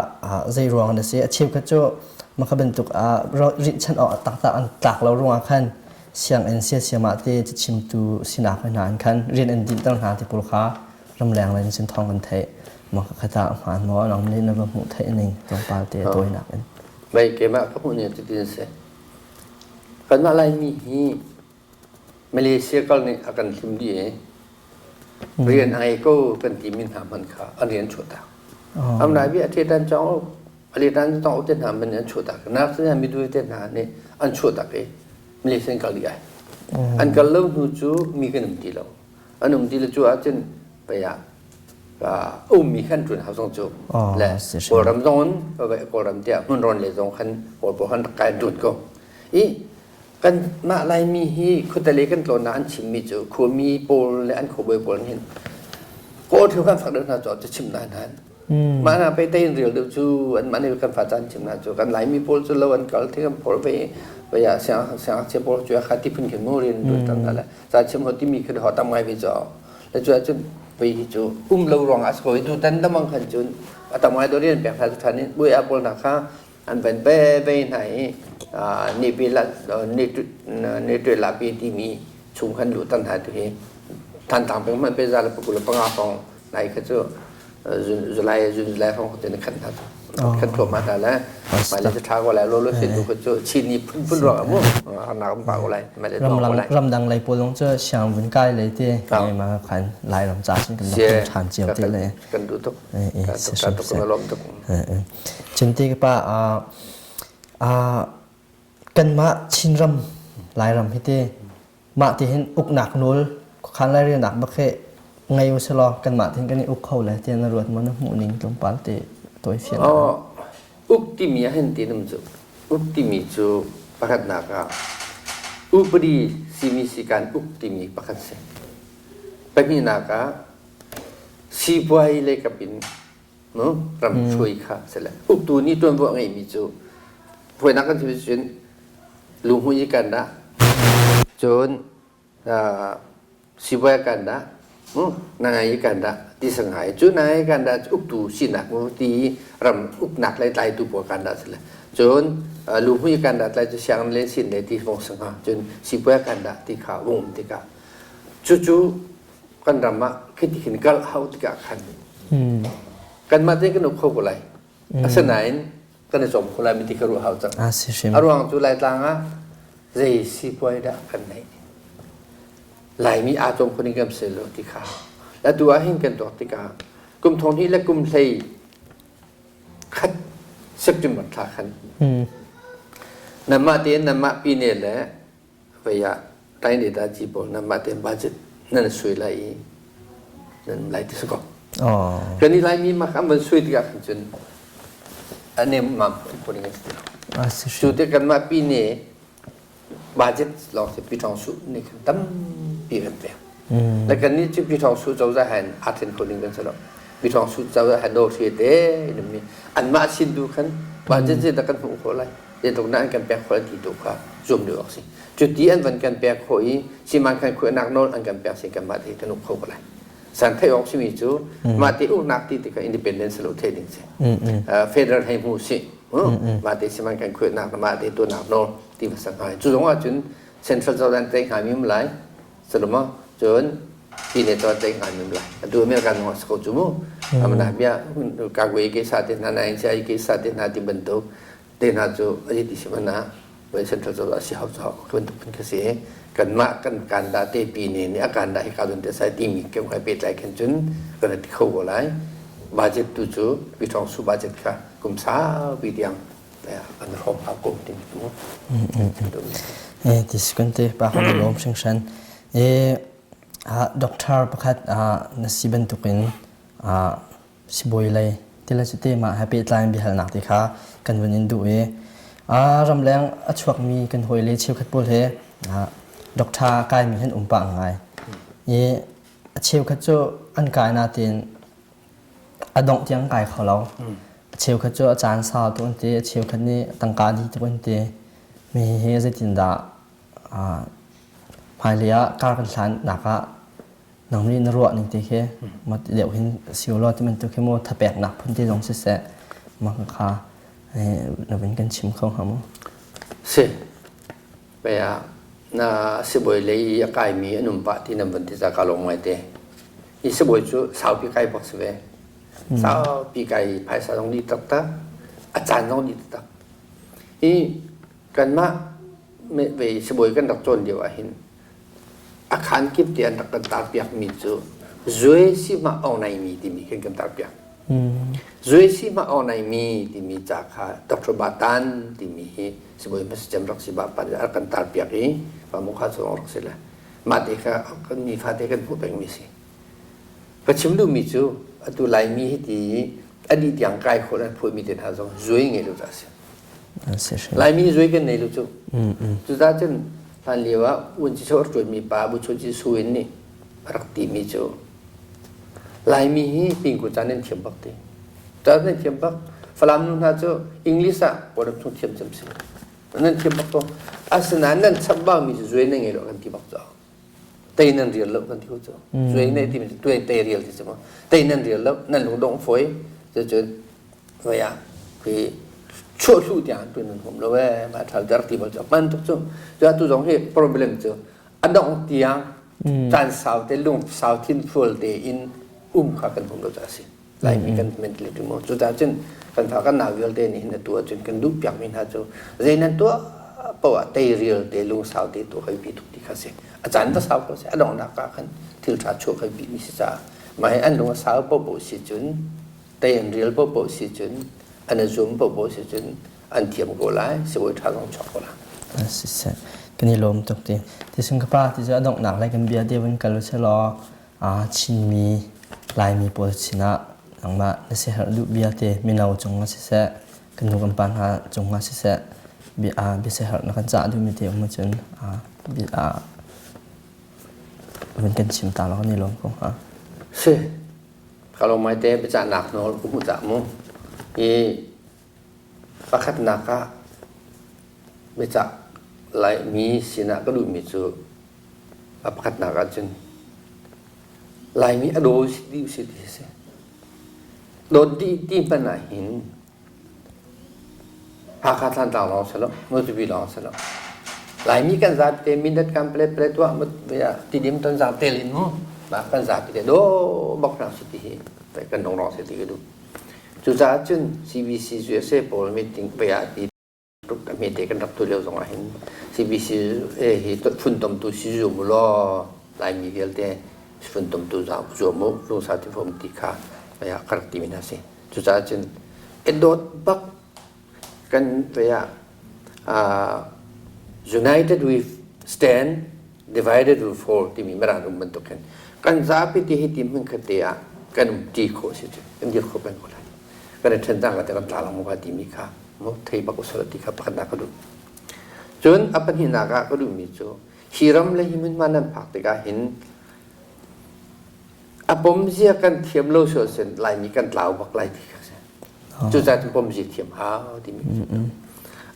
zei ruang an si a cheukhat cu mah kha bantuk rinhchanh awk taktak an tlak lo ruangah khan sianginn siasiam ah te cachimtu sinak hna an khan rian an dinhter hna ti pawl kha ramleng lei in cun thawng kan theih mah kha tah hmaan maw nang nih na va hmuh theih ning tlawmpal te tawinak in Mei keimah ka hmuh ning cutin a si. Kanmah Laimi hi Malaysia kal nih a kan hlim dih i rian a ngei ko kan timi hna hmanh kha an rian chuahtak. Am lai bi a ṭhetan cawng a letan cawng te hna man an chuahtak. Nak sin midu te hna nih an chuahtak i Malaysia an kal dih ai. An kal lo hnu cu mi kan um ti lo. An um ti lo cu ahcun pei ah ummi khan ṭun hau zong cu le Kawlram zong in Kawlram tiah hmunrawn le zong khan Kawl pawl khan rak kai ṭun ko i kan mah Laimi hi khuatale kan tlawnnak an chimmi cu khuami pawl le an khuabawi pawl hin Kawl thil kan fak deuh hna cu cu chim na hna mah na pe tein rial deuh cu an mah nih kan fa caan chim na cu kan Laimi pawl cu lo an kal thil kan phor ve ve ah siang siangngakchia pawl cu kha ti phun khin mu rian ṭuan tan hna le ca chim ho timi khi ho tam ngai ve cu le cu ahcun vei hi cu um lo ruangah a si ko i tutan lamang khan cun. A tam ngai dorian pek hna cu ṭhan in buai a pawl hna kha an van ve ve hna i ni pi la ni ni ṭwe la pi timi chung khan luh tan hna tu hi Thantlang peng hmanh pe za le pakul le panga hrawng nai kha cu July June July hrawng kha cu khat hna khat thluahmah hna le mai le ṭha ko lai lo lo sin tu kha cu Chin ni phunphun ruang ah mu harnak an pah ko lai mai le tuah ko lai ramdang lei pawl zong cu siang vun kai lei te ma khan Lairam ca cun kan rak ṭhan cio te le kan duh tuk kan tuk kan lawm tuk cun te ka pa kanmah Chinram Lairam hi te mah ti hin uknak nawl khuakhan lairelnak bak hi ngei u selaw kanmah tin kan i uk kho le tiah na ruat maw na hmuh ning tlawmpal te tawi fian Oh, uk timi ah hin ti num cu uk timi cu pakhatnak ah upadi simi sikan uk timi pakhat si pahnihnak ah sipuai lei kap in no ram hruai kha sile uktu nih tuanvo a ngeimi cu hruainak kan chim cun lunghmui kan dah cun sibawi kan dah nangai kan dah ti sangai cu nangai kan dah uktu sinak mu ti ram uknak lei tlaitu pawl kan dah sile cun lunghmui kan dah tlai cu siang le sin le ti fong sanga cun sibawi kan dah ti kha um tikah cucu kan ram ah khiti khin kal hau tikah khan kanmah te kan uk kho ko lai asinain kan i cawm kho lai mi ti ka ruah hau cang a ruang cu laitlang ah zei sipuai dah kan neih laimi aa cawm kho ding kan si lo ti kha atu ah hin kan tuak tikah kum thong hnih le kum hlei khat September thla khan nanmah tein nanmah pine le vei ah tain da ci pawl nanmah tein budget nan sui lai i nan lai ti si ko. Kan i Laimi mak an van sui tikah khan cun anem mam pun in si. Cu te kanmah pi ne budget lawng si pi thong su nih khan tampi kan pek. Le kan nih cu pi thong su cozah han aa then kho ding kan si lo. Pi thong su cozah han do hri te mi anmah sin tu khan budget zei dah kan hmuh khawh lai. Zeitluk an kan pek khawh an ti tu kha zum deuh awk si. Cu ti an van kan pek khawh i siman khan khuainak nawl an kan pek si kanmah te kan uk kho ko lai. San theih awk simi cu mah te uknak ti tikah independence lo theih ding si. Federal hei hmu si. Mah te siman kan khuainak mah te tuahnak nawl ti va sak hnga. Cu zong ahcun Central Jordan te hnga mi um lai. Saloma cun pine cun te hnga mi um lai. Atu American zong a ko cu mu. Amana bia kagwe ke sa te hna nain si ai ke sa te hna ti bantuk te hna cu a ti si hmanh ah voi central cozah si hau cu bantuk phun kha si kanmah kan kanda te pi ne nih a kanda hi ka zun te sai timi kem khai pehtlai khin cun kan ti kho ko lai budget tu cu pi thong su budget kha kum saupi tiang an hrawm hau ko ti mu eh ti si kan te pa kan lom hringhran e doctor pakhat na si bantukin sibawi lei ti le cuti mah he pehtlai in biahalnak ti kha kan vun in duh i ramleng a chuakmi kan hawile cheukhat pawl he doctor kaimi han um pah ngai i a cheukhat cu an kai natin a dongh tiang kai kho lo a cheukhat cu a caan sau tuk an ti a cheukhat nih tangka dih tuk an ti mi hi zeitindah hmailei ah kar kan hlannak ah nang nih na ruah ning te khi ma deuh hin si law ti bantuk khi mu thapeknak phun te zong siseh ma kha na vun kan chim kho hnga mu si pe ah na sibawi lei a kaimi an um pah ti nan van ti ca ka lawm ngai te i sibawi cu saupi kai bak si ve saupi kai phaisa zong dih taktak a caan zong dih taktak i kanmah ve sibawi kan rak cawn lio ah hin A khaan kip te an rak kan tarpiakmi cu Zue Sihmah Aung timi khin kan tarpiak. Zue Sihmah Aung timi ca kha Dr. Batan timi hi sibawi hmasa cem rak si ba pa nih a rak kan tarpiak i pa mu kha cu rak si le mah te kha kan nifate kan hmuh pengmi si. Ka chim duhmi cu atu Laimi hi ti a dih tiang kai khawh an phuahmi te hna zong zui ngei lo ca a si. Laimi zui kan nei lo cu. Cucaah cun hlan lio ah vuanci a ṭuanmi pa Bu Chun Ci Suin nih a rak timi cu Laimi hi pingku ca nan thiam bak ti. Ca nan thiam bak. Falam nu hna cu English ah Kawlram chung thiam cem si. Nan thiam bak ko. Asinain nan chambau mi cu zui nan ngei lo kan ti bak cu. Tei nan rial lo kan ti ko cu. Zui nei timi cu tuai tei rial ti cu mu. Tei nan rial lo, nan lungdong fawi. Cucun voi ah khi chuahhlu tiang tun an hum lo ee ma thal der ti bal cu hman tuk cu. Cu atu zong hi problem cu a dongh tiang caan sau te lung sau thin fual te in um kha kan hum lo ca si. Laimi kan mentality mu. Cucaah cun kan fa kan nau vialte nih hin atu ahcun kan duh piakmi hna cu zei nan tuah poah ah teirial te lungsau te tuah kai pi tuk ti kha si. A caan va sau ko seh a donghnak ah khan thil ṭha chuah kai pi mi si caah mah hi an lung a sau paohpaoh si cun tei an rial paohpaoh si cun an i zum paohpaoh si cun an thiam ko lai sibawi ṭha zong chuak ko lai. Siseh kan i lawm tuk ti. Ti ka pa ti cu a donghnak lai kan bia te vun kal u law Chinmi Laimi pawl sinah nangmah na siaherh duh bia te mino cungah siseh kan nu kan pa hna cungah siseh bia siaherh na kan cah duhmi te um ahcun vun kan chim ta law kan i lawm ko hnga. Si ka lawm mai te biacahnak nawl ka hmuh cah mu. I pakhatnak ah biacah Laimi sinah ka duhmi cu A pakhatnak ahcun Laimi a daw dih usih ti a si. Dawt dih ti hmanh ahhin Hakha Thantlang lawng si lo, Matupi lawng si lo. Laimi kan zapi te Mindat kan palet palet tuah Tidim Tonzang tel in mu mah kan zapi te daw bak hna si ti hi kan dong rong si ti ka duh. Cucaah cun CBC USA pawl meeting pe ah ti tuk a hmete kan rak tu lio zong ah hin CBC hi funtomtu si zum u law Laimi vialte funtomtu zuam u lungsa ti fom ti kha aya ka rak timi hna si cucaah cun dawt bak kan ah united we stand divided we fall timi mirang um bantuk khin kan zapi ti hi ti hmun khat te ah kan um ti khawh si cu kan dir khawh peng ko lai kan i ṭhen cang te kan tla lang maw timi kha mu thei bak usal ti kha pakhatnak ka duh cun a pahnihnak ah ka duhmi cu hi ram le hi hmunhma nan phak tikah hin a pomzia kan thiam lo sual sin laimi kan tlau bak lai ti kha si cucaah cun pomzia thiam hau timi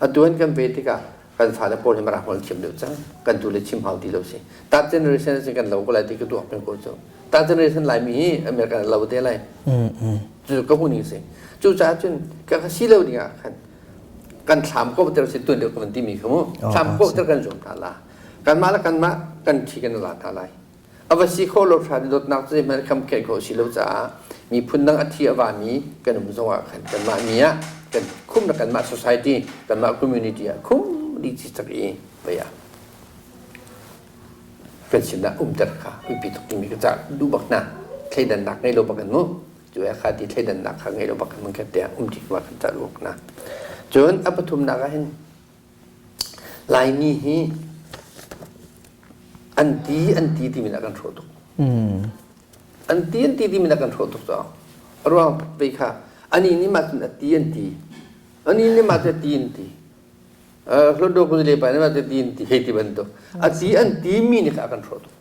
atu an kan ve tikah kan fale pawl hi Mirang holh thiam deuh cang kan tu le chim hau ti lo si that generation sin kan lo ko lai ti ka tuak peng ko cu that generation laimi hi America lo te lai cu ka hmuh ning si cucaah cun ka ka si lo ding ah khan kan thlam ko ter si tun deuh ka van timi kha mu thlam ko ter kan zum hna la kanmah le kanmah kan thi kan la hna lai A va si kho lo hran dawtnak cu zeihmanh kham khenh khawh si lo caah miphun dang a thi a vami kan um zongah khan kanmah mi ah kan khum na kanmah society kanmah community ah khum dih cikcek i pei ah kan sinah umter kha biapi tuk timi ka cah duh bak hna thleidannak ngei lo bak in mu cu kha ti thleidannak kha ngei lo bak in mun khat te ah um ṭi ma kan cah duh bak hna cun a pathumnak ah hin Laimi hi an ti an ti timi a kan hrawh tuk. An ti an ti timi a kan hrawh tuk caah a ruang vei kha ani nih mah cun a ti an ti ani nih mah cu a ti an ti Hlawtdaw kuzale pa nih mah cu a ti an ti hei ti bantuk a ti an ti mi nih kha a kan hrawh tuk.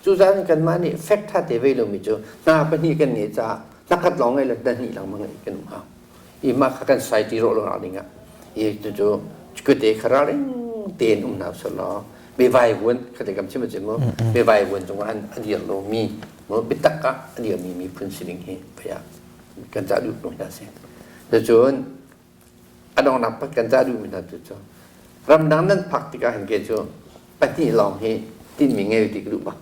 Cucaah kanmah nih fact ṭha te vei lomi cu hna pahnih kan ngeih caah hnakhat lawng ngei lo hna lengmang ngeih kan um hau. I mah kha kan society rawh lo nak ding ah i cucu kute kha ralring tein um hna usih law biavaivuan khate kam chim achin mu biavaivuan cungah an a dir lomi mu biatak ah a dirmi miphun sining hi pei ah kan cah duh hna si. Cucun a donghnak pat kan cah duhmi hna cu cu ramdang nan phak tikah hin ke cu pahnih lawng hi tinhmi ngei ti ka duh bak.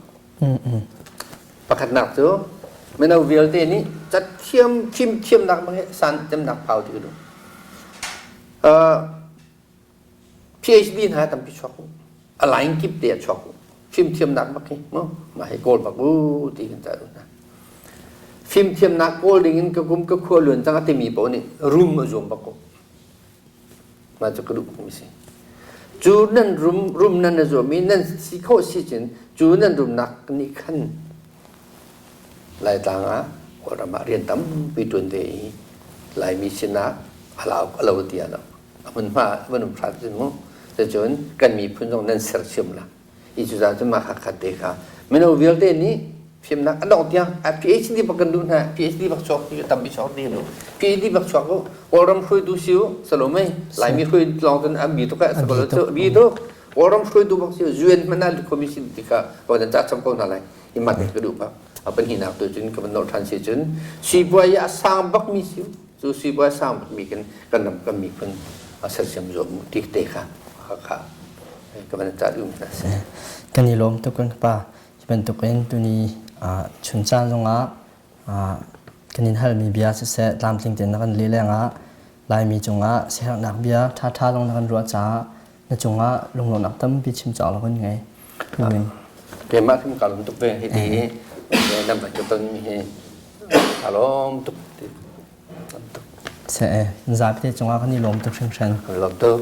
Pakhatnak cu mino vialte nih cathiam fimthiamnak bang hi san cemnak phau ti ka duh. PhD hna tampi chuak u. A line kip te a chuak u. Fimthiamnak bak hi mu mah hi kawl bak u ti kan cah hna. Fimthiamnak kawl ding in ka kum ka khua luan cang a timi paoh nih rum a zuam bak u. Mah cu ka duh mi si. Cu nan rum rum nan na zuam i nan si khawh si cun cu nan rumnak nih khan Laitlang ah Kawlram ah rian tampi ṭuan ve i Laimi sinah a lau a lo ti ah a hmunhma van um hrat cun mu cucun kan miphun zong nan sersiam la i cucaah cun mah kha te kha mino vialte nih fimnak a dongh tiang a PhD bak kan duh hna PhD bak chuak ti tampi chuak ti lu PhD bak chuak u Kawlram hruaitu si u salomei Laimi hruai lawng cun a bi tuk eh sakolo cu bi tuk Kawlram hruaitu bak si u UN hmanh ah commission ti kha kan cah cham ko hna lai. I mat ka duh bak. A pahnihnak tu cun ka van nolh ṭhan si cun sipuai a sang bakmi si cu sipuai a sang bakmi kan kan ram kan miphun a sersiam zuam mu ti te kha kha ka van ca duhmi hna si. Kan i lawm tuk kan pa. Hi bantukin tuni chun caan zongah kan in halmi bia siseh tlamtling tein na kan leh lengah Laimi cungah siaherhnak bia ṭhaṭha zong na kan ruah caah na cungah lunglawmhnak tampi chim cawk lo kan ngei. Keimah hrim ka lawm tuk ve hi ti nan van ka ton mi hi ka lawm tuk ti Se zapi te cungah kan i lawm tuk hringhran. Kan lawm tuk.